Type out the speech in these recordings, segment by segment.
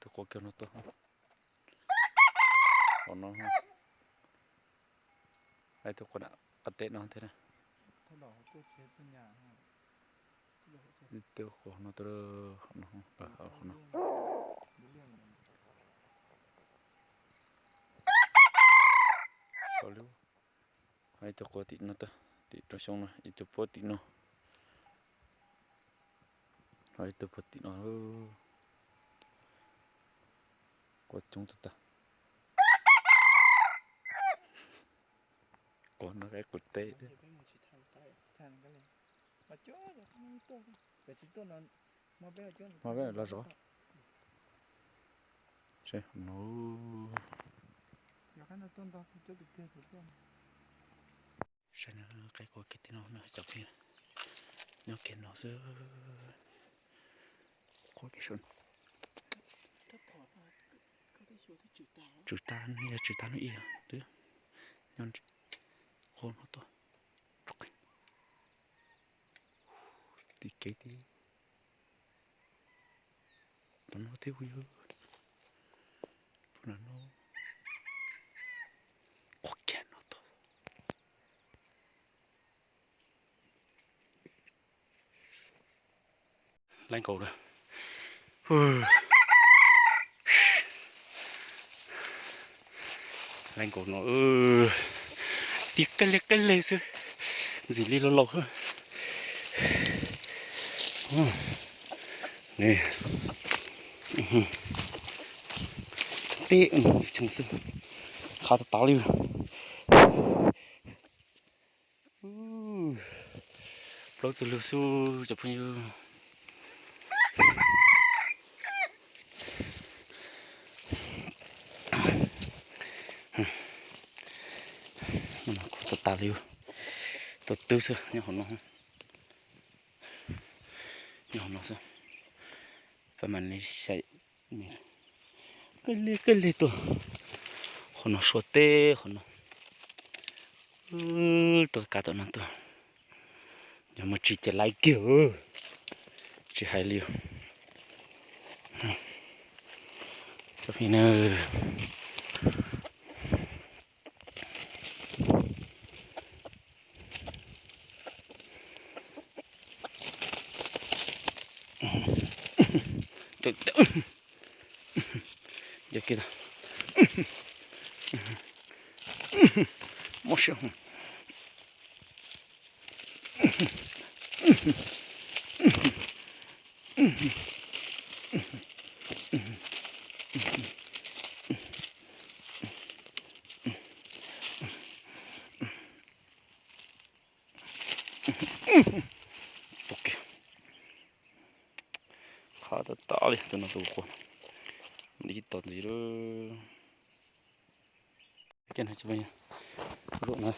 Tus quav kiag no tuaj. Qhov no, ib tug quav qab teb no thiab. Ib tug quav no tuaj, qhov no. Ib tug quav tim no tuaj, tim rau xyoo no, ib tug puab tim no. Ib tug puab tim no. Quav coob tag tag. Quav no qaib qus teb. Mas peb los zov. Seb no. Saib no, qaib quav kiag tim no no cov phooj ywg, nyob kiag no xwb. Quav kiag saum no. Tswm tag, yog tswm tag no ib yam twb nyob qhov no tuaj. Tim kev tim tom no thiab kuj yog. Puag nram no, qhov kiag no tuaj. Laib nkaus lawm. Laib nkaus no, tib qeb leg qeb leg xwb, ntxim li laus laus xwb. Tib cheej xwb, qab tas tas li. Plaub txog lug xwb cov phooj ywg. Kuv tas tas li, tuaj twb xwb nyob hauv no, nyob hauv no xwb. Pab mas li xyai, kawg li kawg li tuaj, qhov no sua teb qhov no, tuaj kav tom no tuaj. Yog muaj tsis ces laib kiag, tsis hais li. Txoj pheej na. Yog kiag tag. Mob siab. Qab tas tas li, tus no tus quav, ib tog ntxiv lawm. Cov no,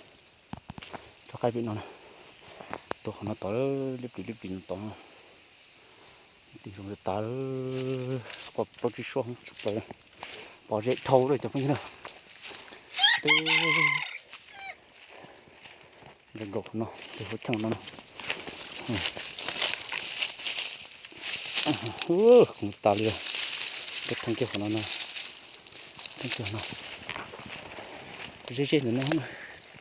rov qab pem no, tuaj qhov no tod, liab plis liab plis no tod. Tig zoo tas tas, quav plaub tsib suab, pom zem dhau lawm cov phooj ywg na. Nqis nkaus qhov no, tus hauv cheej no na. Khoov tas li, peb theej kiag qhov no na, theej kiag no, ze ze ntawm no,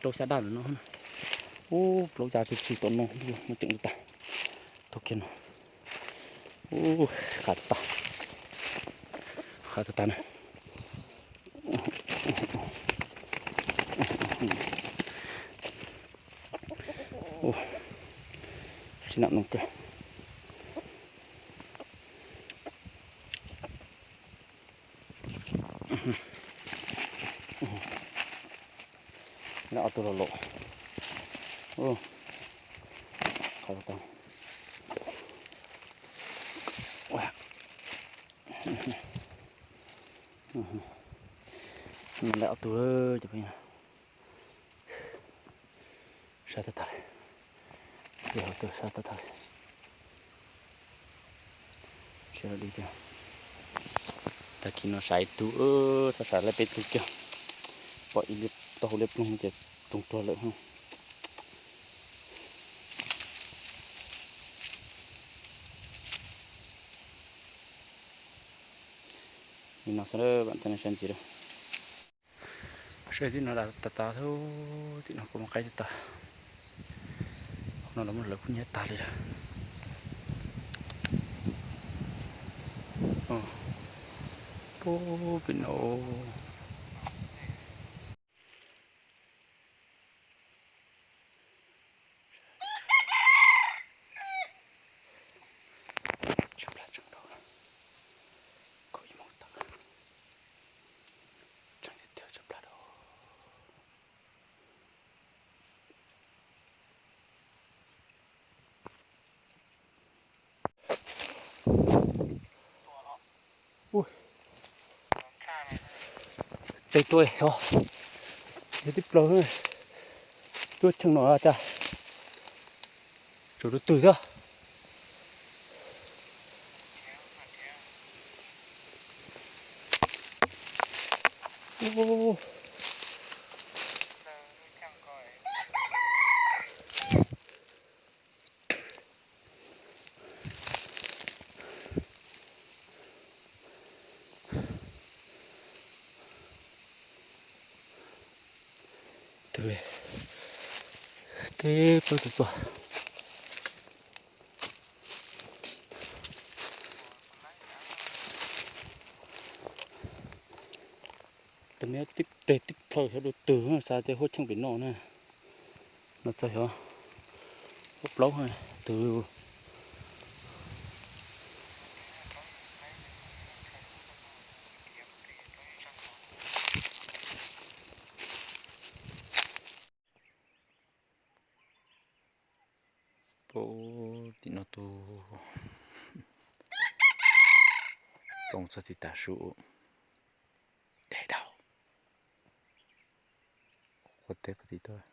rau xya daj ntawm no na. Ub, plaub caj twb tsis tau noj, muaj ceem tas. Tuaj kiag no. Ub, qab tas tas, qab tas tas na. Ub, sib nam no kawg. Lawv ob tug los laus. Qab tas tas. Lawv ob tug, cov phooj ywg. Sab tag tag li. Ces hauv tug sab tag tag li. Sab li tiag. Tag kis no sab ib tug, txhob sab lawm peb tug kiag. Pom ib liab taub hau liab ploog ces tsoog ruag lawm. Li no xwb, sawv ntxiv lawm. Sawv tim no tas tas, tim no kuj muaj qaib tas tas. Hauv no los muaj lawv kuj nyiab tag li lawm. Pub pem no. Tes tuaj xyov, yog tib plaws tuaj cheem no cas tsaus rau twg thiab. Twb li, teb plaub txog txog. Tus me tib teg tib plhaw xyov dua twg, xav tias huaj cheej pem no na. No txog xyov huaj plaub twg. Pub tim no tus txoos txog tim tas su. Dej daug. Qua teb puag tim tuaj.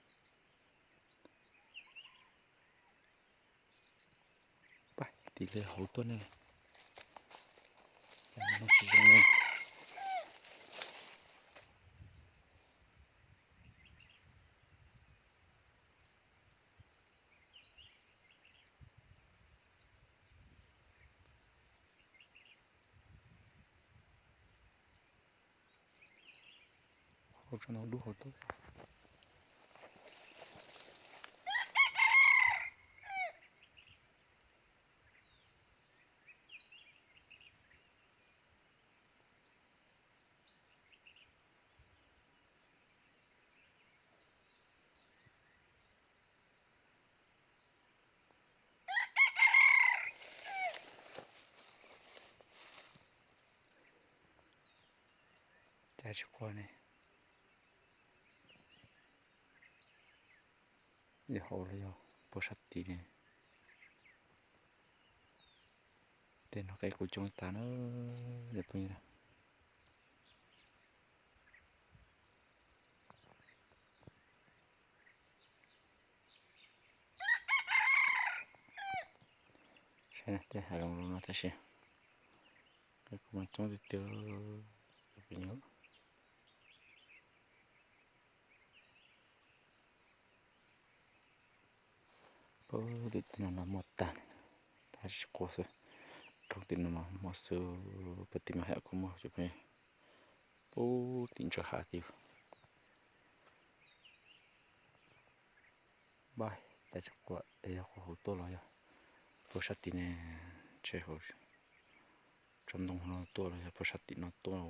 Pab tim li hauv tuaj ne. Tsis zoo ne. Hauv tso no dub hauv tuaj. Cas tsis qua ne. Yog hauv los yog puag sab tid ne. Tej no qaib kuj coob tas na, cov phooj ywg. Saib na, tej hav zoov no tab sis qaib kuj mas coob tiag tiag, cov phooj ywg. Puag tim no no muaj tag, tab sis qua xwb. Roob tim no mas muaj xwb, puag tim mas haj kuj muaj cov phooj ywg. Puag tim ntsawv hav tid. Npaj tas tsis qua, yog qua hauv tuaj los yog puag sab tim ne, ntshe hauv tsob ntoo no tuaj los yog puag sab tim no tuaj.